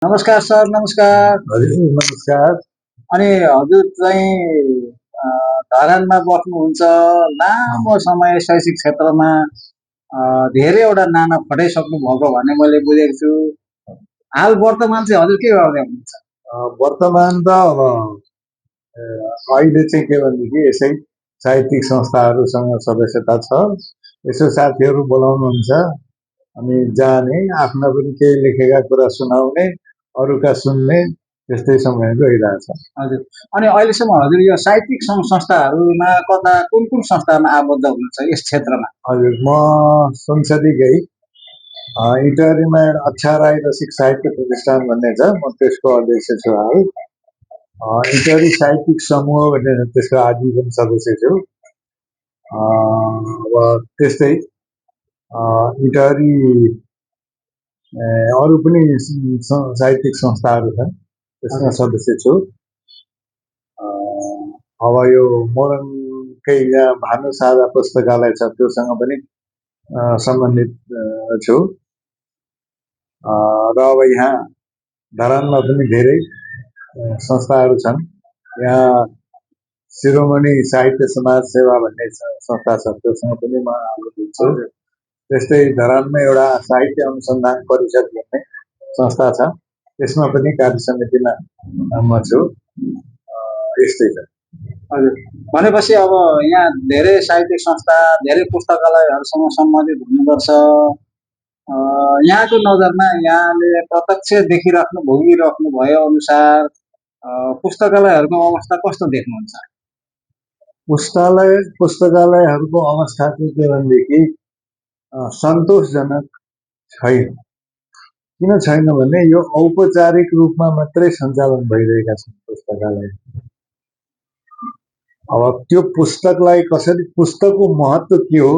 नमस्कार सर, नमस्कार। हजुर नमस्कार। अनि हजुर चाहिँ धरानमा बस्नुहुन्छ, लामो समय शैक्षिक क्षेत्रमा धेरैवटा नाना खटाइसक्नु भएको भन्ने मैले बुझेको छु। हाल वर्तमान चाहिँ हजुर के गर्दै हुनुहुन्छ? वर्तमान त अब अहिले चाहिँ के भनेदेखि यसै साहित्यिक संस्थाहरूसँग सदस्यता छ। यसो साथीहरू बोलाउनुहुन्छ अनि जाने, आफ्ना पनि केही लेखेका कुरा सुनाउने, अरूका सुन्ने, त्यस्तै समय गइरहेछ। हजुर, अनि अहिलेसम्म हजुर यो साहित्यिक सङ्घ संस्थाहरूमा कता कुन संस्थामा आबद्ध हुनुहुन्छ यस क्षेत्रमा? हजुर, म संसदीकै इटहरीमा एउटा अच्छा राई रसिक साहित्य प्रतिष्ठान भन्ने छ, म त्यसको अध्यक्ष छु हाल। इटहरी साहित्यिक समूह भन्ने त्यसको आजीवन सदस्य छु। अब त्यस्तै इटहरी अरू पनि साहित्यिक संस्थाहरू छन्, त्यसमा सदस्य छु। अब यो मोरङकै यहाँ भानु साझा पुस्तकालय छ, त्योसँग पनि सम्बन्धित छु। र अब यहाँ धरानमा पनि धेरै संस्थाहरू छन्। यहाँ शिरोमणि साहित्य समाज सेवा भन्ने संस्था छ, त्योसँग पनि म आबद्ध छु। त्यस्तै धरानमा एउटा साहित्य अनुसन्धान परिषद भन्ने संस्था छ, त्यसमा पनि कार्य समितिमा म छु। यस्तै छ। हजुर, भनेपछि अब यहाँ धेरै साहित्यिक संस्था, धेरै पुस्तकालयहरूसँग सम्बन्धित हुनुपर्छ। यहाँको नजरमा यहाँले प्रत्यक्ष देखिराख्नु भोगिराख्नु भयो अनुसार पुस्तकालयहरूको अवस्था कस्तो देख्नुहुन्छ? पुस्तकालयहरूको अवस्था चाहिँ के भनेदेखि सन्तोषजनक छैन। किन छैन भने यो औपचारिक रूपमा मात्रै सञ्चालन भइरहेका छन् पुस्तकालय। अब त्यो पुस्तकलाई कसरी, पुस्तकको महत्त्व के हो,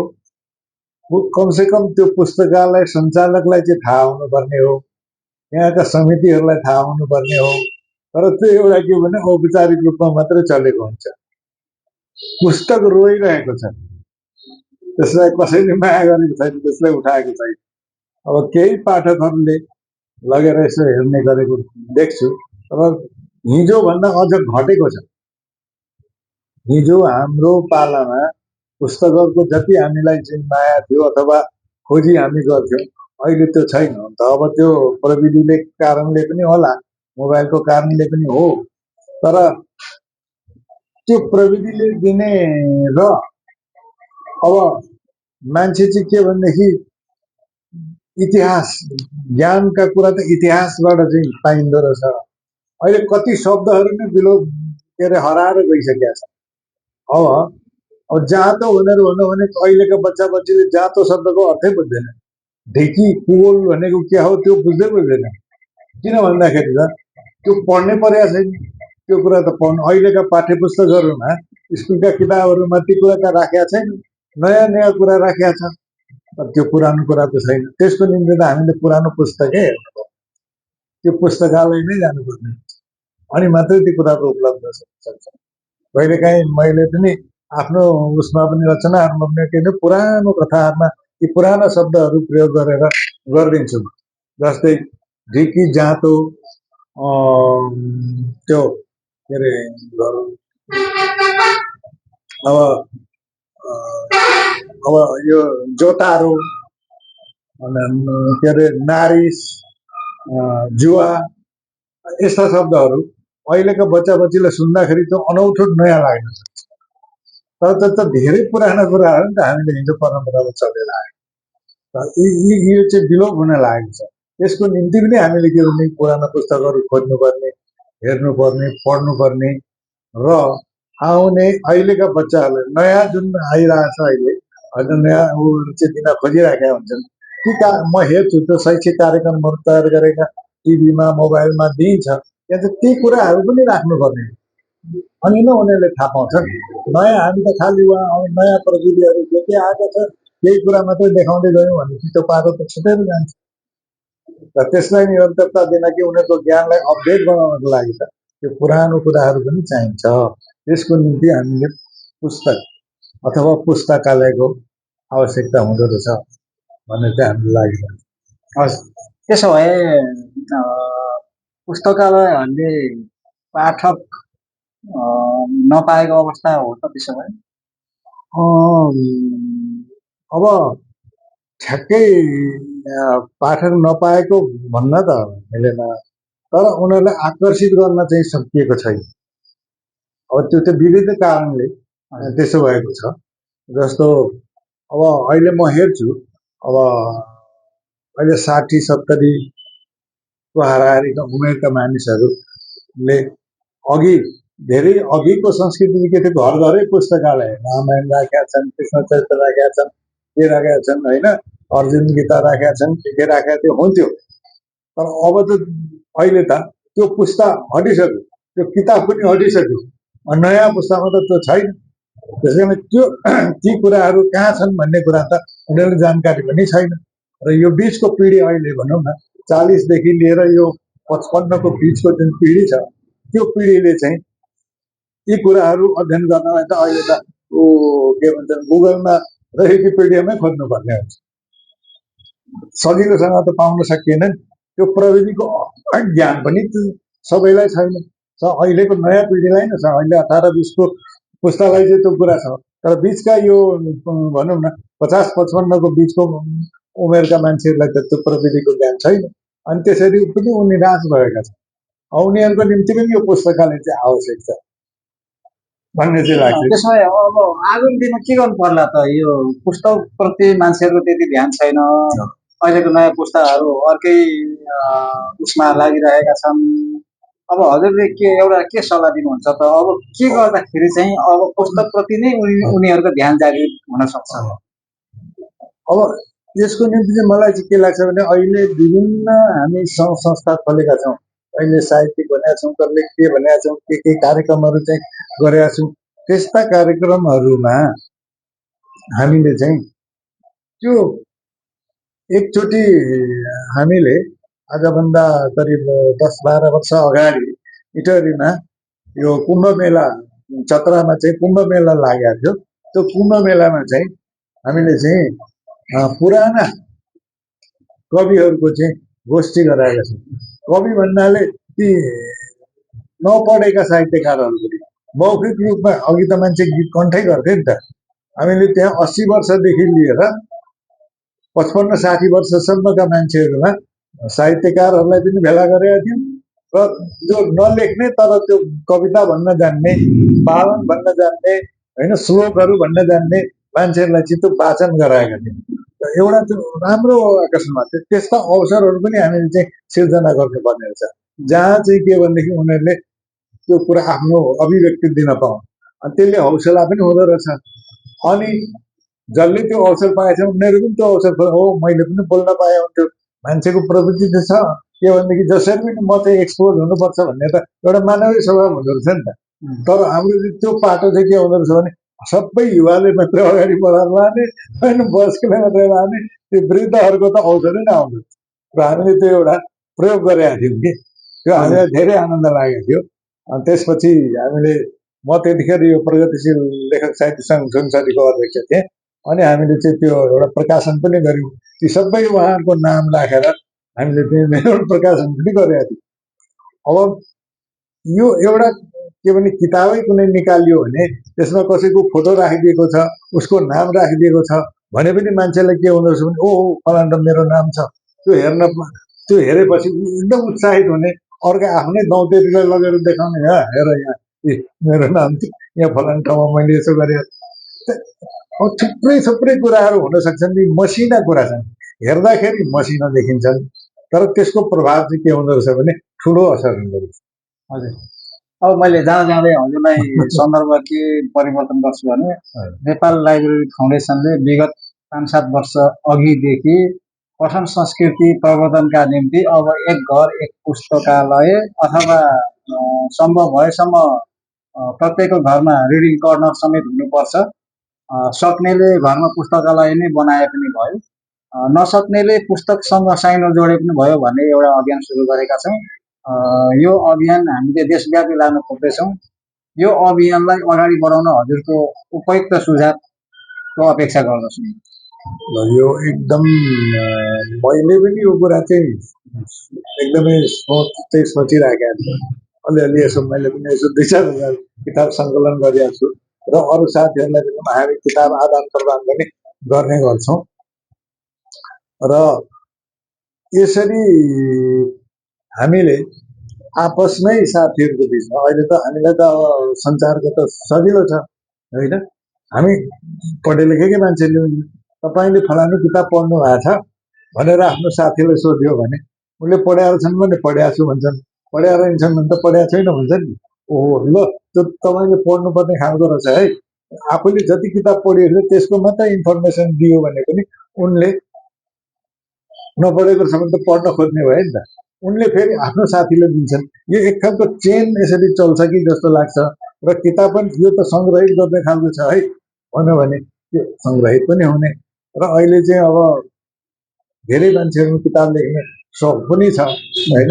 कमसे कम त्यो पुस्तकालय सञ्चालकलाई चाहिँ थाहा हुनुपर्ने हो, यहाँका समितिहरूलाई थाहा हुनुपर्ने हो। तर त्यो एउटा के भने औपचारिक रूपमा मात्रै चलेको हुन्छ। पुस्तक रोइरहेको छ, त्यसलाई कसैले माया गरेको छैन, त्यसलाई उठाएको छैन। अब केही पाठकहरूले लगेर यसो हेर्ने गरेको देख्छु, तर हिजोभन्दा अझ घटेको छ। हिजो हाम्रो पालामा पुस्तकहरूको जति हामीलाई चाहिँ माया थियो अथवा खोजी हामी गर्थ्यौँ, अहिले त्यो छैन। अब त्यो प्रविधिले कारणले पनि होला, मोबाइलको कारणले पनि हो, तर त्यो प्रविधिले दिने र अब मान्छे चाहिँ के भनेदेखि इतिहास ज्ञानका कुरा त इतिहासबाट चाहिँ पाइँदो रहेछ। अहिले कति शब्दहरू नै के अरे हराएर गइसकेका छन्। अब जाँतो भनेर भन्नु भने अहिलेको बच्चा बच्चीले जाँतो शब्दको अर्थै बुझ्दैन। ढिकी कुवल भनेको के हो त्यो बुझ्दै बुझ्दैन। किन भन्दाखेरि त त्यो पढ्नै परेको छैन। त्यो कुरा त पढ्नु, अहिलेका पाठ्य पुस्तकहरूमा स्कुलका किताबहरूमा ती कुरा राखेका छैन, नयाँ नयाँ कुरा राखेका छ, त्यो पुरानो कुरा त छैन। त्यसको निम्ति त हामीले पुरानो पुस्तकै हेर्नु, त्यो पुस्तकालयमै जानुपर्ने अनि मात्रै त्यो कुराको उपलब्ध सक्छ। कहिलेकाहीँ मैले पनि आफ्नो उसमा पनि रचनाहरूमा पनि के अरे पुरानो कथाहरूमा ती पुराना शब्दहरू प्रयोग गरेर गरिदिन्छु। जस्तै ढिकी जाँतो, त्यो के अरे अब यो जोतारो, के अरे नारिस, जुवा, यस्ता शब्दहरू अहिलेको बच्चा बच्चीलाई सुन्दाखेरि त अनौठो नयाँ लाग्छ। तर त्यो धेरै पुराना कुराहरू नि त हामीले हिजो परम्परामा चलेर आयो। यो चाहिँ विलोप हुन लागेको छ। त्यसको निम्ति पनि हामीले के भने पुराना पुस्तकहरू खोज्नुपर्ने, हेर्नुपर्ने, पढ्नुपर्ने र आउने अहिलेका बच्चाहरूलाई नयाँ जुन आइरहेछ अहिले नयाँ चाहिँ दिन खोजिराखेका हुन्छन्। ती म हेर्छु त्यो शैक्षिक कार्यक्रमहरू तयार गरेका टिभीमा मोबाइलमा दिइन्छ, त्यहाँ चाहिँ ती कुराहरू पनि राख्नुपर्ने। अनि नै उनीहरूले थाहा पाउँछन्। नयाँ हामी त खालि नयाँ प्रविधिहरू के आएको छ केही कुरा मात्रै देखाउँदै गयौँ भनेपछि त्यो पाटो त छुटेर जान्छ। र त्यसलाई निरन्तरता दिन कि उनीहरूको ज्ञानलाई अपडेट बनाउनको लागि त त्यो पुरानो कुराहरू पनि चाहिन्छ। त्यसको निम्ति हामीले पुस्तक अथवा पुस्तकालयको आवश्यकता हुँदो रहेछ भन्ने चाहिँ हामीलाई लाग्छ। हस्, त्यसो भए पुस्तकालयहरूले पाठक नपाएको अवस्था हो त त्यसो भए? अब ठ्याक्कै पाठक नपाएको भन्न त मिलेन, तर उनीहरूलाई आकर्षित गर्न चाहिँ सकिएको छैन। अब त्यो त विविध कारणले त्यसो भएको छ। जस्तो अब अहिले म हेर्छु, अब अहिले 60-70 को हाराहारीका उमेरका मानिसहरूले अघि धेरै अघिको संस्कृति के थियो, घर घरै पुस्तकालय, रामायण राखेका छन्, कृष्ण चरित्र राखेका छन्, के राखेका छन् होइन, अर्जुन गीता राखेका छन्, के राखेका थियो हुन्थ्यो। तर अब त अहिले त त्यो पुस्ता हटिसक्यो, त्यो किताब पनि हटिसक्यो, नयाँ पुस्तामा त त्यो छैन। त्यसै कारण त्यो ती कुराहरू कहाँ छन् भन्ने कुरा त उनीहरूले जानकारी पनि छैन। र यो बिचको पिँढी अहिले भनौँ न 40 देखि लिएर यो 55 को बिचको जुन पिँढी छ, त्यो पिँढीले चाहिँ यी कुराहरू अध्ययन गर्नलाई त अहिले त के भन्छन् गुगलमा विकिपिडियामै खोज्नुपर्ने हुन्छ, सजिलोसँग त पाउन सकिएन। त्यो प्रविधिको ज्ञान पनि सबैलाई छैन। अहिलेको नयाँ पिँढीलाई नै छ, अहिले 18-20 को पुस्तालाई चाहिँ त्यो कुरा छ। तर बिचका यो भनौँ न 50-55 को बिचको उमेरका मान्छेहरूलाई त त्यो प्रविधिको ज्ञान छैन। अनि त्यसरी पनि उनी निराश भएका छन्। उनीहरूको निम्ति पनि यो पुस्तकालय चाहिँ आवश्यक छ भन्ने चाहिँ लाग्छ। त्यसो भए अब आगामी दिनमा के गर्नु पर्ला त? यो पुस्तकप्रति मान्छेहरूको त्यति ध्यान छैन, अहिलेको नयाँ पुस्ताहरू अर्कै उसमा लागिरहेका छन्। अब हजुरले के सल्लाह दिनुहुन्छ त? अब के गर्दाखेरि चाहिँ अब पुस्तकप्रति नै उनीहरूको ध्यान जागृत हुन सक्छ? अब यसको निम्ति चाहिँ मलाई चाहिँ के लाग्छ भने अहिले विभिन्न हामी सङ्घ संस्था खोलेका छौँ, अहिले साहित्यिक भनेका छौँ, कसले के भनेका छौँ, के कार्यक्रमहरू चाहिँ गरेका छौँ। त्यस्ता कार्यक्रमहरूमा हामीले चाहिँ त्यो एकचोटि हामीले आजभन्दा करिब 10-12 वर्ष अगाडि इटरीमा यो कुम्भ मेला चतरामा चाहिँ कुम्भ मेला लागेको थियो। त्यो कुम्भ मेलामा चाहिँ हामीले चाहिँ पुराना कविहरूको चाहिँ गोष्ठी गराएका छौँ। कवि भन्नाले ती नपढेका साहित्यकारहरू मौखिक रूपमा अघि त मान्छे गीत कण्ठै गर्थे नि त। हामीले त्यहाँ 80 वर्षदेखि लिएर 55-60 वर्षसम्मका मान्छेहरूमा साहित्यकारहरूलाई पनि भेला गरेका थियौँ र जो नलेख्ने तर त्यो कविता भन्न जान्ने, बालन भन्न जान्ने होइन, श्लोकहरू भन्न जान्ने मान्छेहरूलाई चाहिँ त्यो वाचन गराएका थियौँ। एउटा त्यो राम्रो आकर्षणमा थियो। त्यस्ता अवसरहरू पनि हामीले चाहिँ सिर्जना गर्नुपर्ने रहेछ, जहाँ चाहिँ के भनेदेखि उनीहरूले त्यो कुरा आफ्नो अभिव्यक्ति दिन पाउन्। अनि त्यसले हौसला पनि हुँदो रहेछ। अनि जसले त्यो अवसर पाएछ उनीहरू पनि त्यो अवसर हो मैले पनि बोल्न पाएँ हुन्थ्यो। मान्छेको प्रवृत्ति त छ के भनेदेखि जसरी पनि म चाहिँ एक्सपोज हुनुपर्छ भन्ने त एउटा मानवीय स्वभाव हुँदो रहेछ नि त। तर हाम्रो त्यो पाटो चाहिँ के हुँदो रहेछ भने सबै युवाले मात्रै अगाडि बढाएर लाने होइन, वयस्कले मात्रै लाने, त्यो वृद्धहरूको त अवसरै नआउँदो रहेछ। र हामीले त्यो एउटा प्रयोग गरेका थियौँ कि त्यो हामीलाई धेरै आनन्द लागेको थियो। अनि त्यसपछि हामीले म त्यतिखेर यो प्रगतिशील लेखक साहित्य सङ्घ सुनसरीको अध्यक्ष थिएँ। अनि हामीले चाहिँ त्यो एउटा प्रकाशन पनि गऱ्यौँ। ती सबै उहाँहरूको नाम राखेर हामीले त्यो प्रकाशन पनि गरेका थियौँ। अब यो एउटा के भने किताबै कुनै निकालियो भने त्यसमा कसैको फोटो राखिदिएको छ, उसको नाम राखिदिएको छ भने पनि मान्छेलाई के हुँदो रहेछ भने ओ फलाना मेरो नाम छ, त्यो हेरेपछि एकदम उत्साहित हुने, अर्को आफ्नै दौतेरीलाई लगेर देखाउने, हेर यहाँ मेरो नाम यहाँ फलाना ठाउँमा मैले यसो गरेँ। थुप्रै कुराहरू हुन सक्छन्, मसिना कुरा छन्, हेर्दाखेरि मसिना देखिन्छन्, तर त्यसको प्रभाव चाहिँ के हुँदो रहेछ भने ठुलो असर हुँदो रहेछ। हजुर, अब मैले जाँदै हजुरलाई सन्दर्भ के परिवर्तन गर्छु भने नेपाल लाइब्रेरी फाउन्डेसनले विगत 5-7 वर्ष अघिदेखि पठन संस्कृति प्रवर्धनका निम्ति अब एक घर एक पुस्तकालय अथवा सम्भव भएसम्म प्रत्येकको घरमा रिडिङ कर्नर समेत हुनुपर्छ। सक्नेले घरमा पुस्तकालय नै बनाए पनि भयो, नसक्नेले पुस्तकसँग साइनो जोडे पनि भयो भन्ने एउटा अभियान सुरु गरेका छौँ। यो अभियान हामीले देशव्यापी लान खोज्दैछौँ। यो अभियानलाई अगाडि बढाउन हजुरको उपयुक्त सुझावको अपेक्षा गर्दछौँ। यो एकदम मैले पनि यो कुरा चाहिँ एकदमै सोचिराखेको छु। अलिअलि यसो मैले पनि यसो 2-4 हजार किताब सङ्कलन गरिरहेको छु र अरू साथीहरूलाई पनि हामी किताब आदान प्रदान पनि गर्ने गर्छौँ र यसरी हामीले आपसमै साथीहरूको बिचमा अहिले त हामीलाई त अब सञ्चारको त सजिलो छ होइन, हामी पढे लेखेकै मान्छेले तपाईँले फलानु किताब पढ्नु भएको छ भनेर आफ्नो साथीलाई सोध्यो भने उनले पढेका छन् भने पढेका छु भन्छन्, पढेका रहेछन् भने त पढेका छैन भन्छन् नि। ओहो ल त्यो तपाईँले पढ्नुपर्ने खालको रहेछ है। आफूले जति किताब पढिएको छ त्यसको मात्रै इन्फर्मेसन दियो भने पनि उनले नपढेको छ भने त पढ्न खोज्ने भयो नि त। उनले फेरि आफ्नो साथीलाई दिन्छन्। यो एक खालको चेन यसरी चल्छ कि जस्तो लाग्छ र किताब पनि यो त सङ्ग्रहित गर्ने खालको छ है भन्यो भने त्यो सङ्ग्रहित पनि हुने र अहिले चाहिँ अब धेरै मान्छेहरू किताब लेख्ने सोख पनि छ होइन।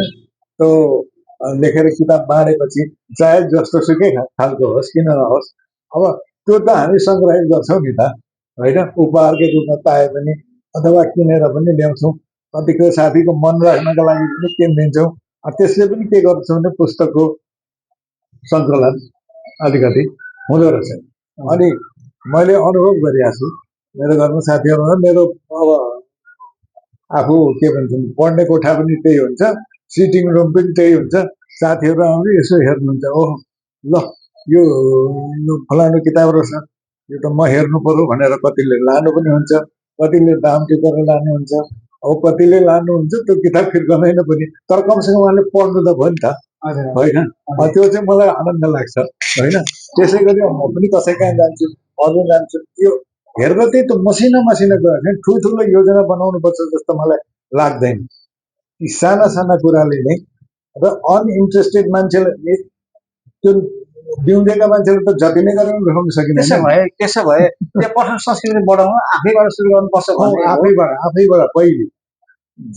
त्यो लेखेर किताब बाँडेपछि चाहे जस्तो सुकै खालको होस् किन नहोस्, अब त्यो त हामी सङ्ग्रहित गर्छौँ नि त होइन, उपहारकै रूपमा पाए पनि अथवा किनेर पनि ल्याउँछौँ। कतिको साथीको मन राख्नको लागि पनि किनिदिन्छौँ। त्यसले पनि के गर्छौँ भने पुस्तकको सङ्कलन अलिकति हुँदो रहेछ। अनि मैले अनुभव गरिरहेको छु मेरो घरमा साथीहरू, मेरो अब आफू के भन्छन् पढ्ने कोठा पनि त्यही हुन्छ, सिटिङ रुम पनि त्यही हुन्छ। साथीहरू आउने यसो हेर्नुहुन्छ, ओहो ल यो फलानु किताब रहेछ, यो त म हेर्नु पर्यो भनेर कतिले लानु पनि हुन्छ, कतिले दाम टिपेर लानुहुन्छ, अब कतिले लानुहुन्छ त्यो किताब फिर्काउँदैन पनि, तर कमसेकम उहाँले पढ्नु त भयो नि त होइन। त्यो चाहिँ मलाई आनन्द लाग्छ होइन। त्यसै गरी म पनि कसै कहाँ जान्छु, अरू जान्छु, यो हेर्दा त्यही त मसिना मसिना कुरा चाहिँ ठुल्ठुलो योजना बनाउनुपर्छ जस्तो मलाई लाग्दैन। यी साना साना कुराले नै र अनइन्ट्रेस्टेड मान्छेलाई त्यो बिउजेका मान्छेले त जति नै गरेर देखाउन सकिँदैन। त्यसो भए त्यो पठन संस्कृति बढाउन आफैबाट सुरु गर्नुपर्छ भन्ने हो। आफैबाट पहिले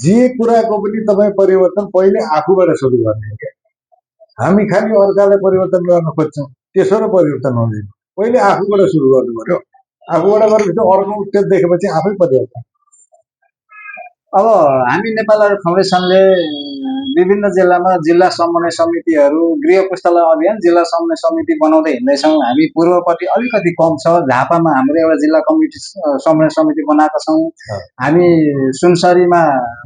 जे कुराको पनि तपाईँ परिवर्तन पहिले आफूबाट सुरु गर्ने हो क्या। हामी खालि अर्कालाई परिवर्तन गर्न खोज्छौँ, त्यसो र परिवर्तन हुँदैन। पहिले आफूबाट सुरु गर्नु पर्यो। आफूबाट गरेपछि अर्को त्यो देखेपछि आफै परिवर्तन। अब हामी नेपाल आर्ट फाउन्डेसनले विभिन्न जिल्लामा जिल्ला समन्वय समितिहरू, गृह पुस्तकालय अभियान जिल्ला समन्वय समिति बनाउँदै हिँड्दैछौँ। हामी पूर्वपट्टि अलिकति कम छ, झापामा हाम्रो एउटा जिल्ला कमिटी समन्वय समिति बनाएका छौँ। हामी सुनसरीमा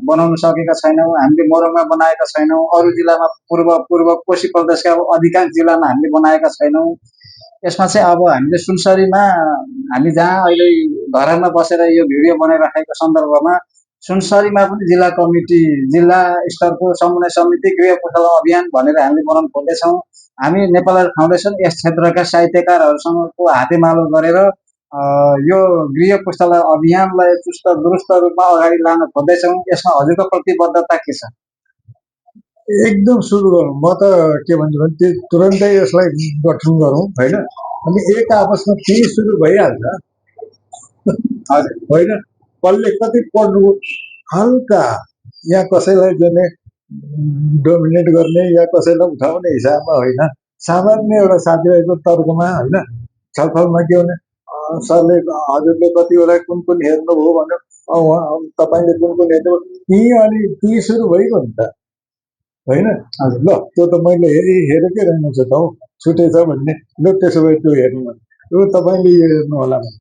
बनाउन सकेका छैनौँ, हामीले मोरङमा बनाएका छैनौँ, अरू जिल्लामा पूर्व कोशी प्रदेशका अधिकांश जिल्लामा हामीले बनाएका छैनौँ। यसमा चाहिँ अब हामीले सुनसरीमा हामी जहाँ अहिले घरमा बसेर यो भिडियो बनाइराखेको सन्दर्भमा सुनसरीमा पनि जिल्ला कमिटी, जिल्ला स्तरको समन्वय समिति, गृह पुस्तकालय अभियान भनेर हामीले बनाउन खोज्दैछौँ। हामी नेपाल आर्ट फाउन्डेसन यस क्षेत्रका साहित्यकारहरूसँगको हातेमालो गरेर यो गृह पुस्तकालय अभियानलाई चुस्त दुरुस्त रूपमा अगाडि लान खोज्दैछौँ। यसमा हजुरको प्रतिबद्धता के छ? एकदम सुरु गरौँ। म त के भन्छु भने त्यो तुरन्तै यसलाई गठन गरौँ होइन, अनि एक आपसमा त्यही सुरु भइहाल्छ होइन। कसले कति पढ्नु हल्का, यहाँ कसैलाई जने डोमिनेट गर्ने या कसैलाई उठाउने हिसाबमा होइन, सामान्य एउटा साथीभाइको तर्कमा होइन, छलफलमा के भने सरले हजुरले कतिवटा कुन कुन हेर्नुभयो भन्यो, तपाईँले कुन कुन हेर्नुभयो, ती सुरु भइगयो नि त होइन। ल त्यो त मैले हेरेकै रहेनछ त हौ, छुटेछ भन्ने, ल त्यसो भए त्यो हेर्नु भने यो तपाईँले यो हेर्नु होला भने।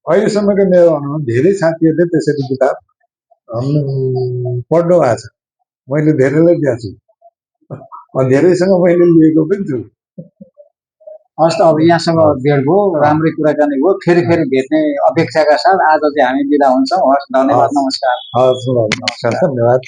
अहिलेसम्मको मेरो अनुभव धेरै साथीहरूले त्यसरी किताब पढ्नु भएको छ, मैले धेरैलाई दिएको छु, धेरैसँग मैले लिएको पनि छु। हस् त, अब यहाँसँग भेट भयो, राम्रै कुराकानी भयो, फेरि भेट्ने अपेक्षाका साथ आज चाहिँ हामी बिदा हुन्छौँ। हस्, धन्यवाद, नमस्कार। हस्, नमस्कार, धन्यवाद।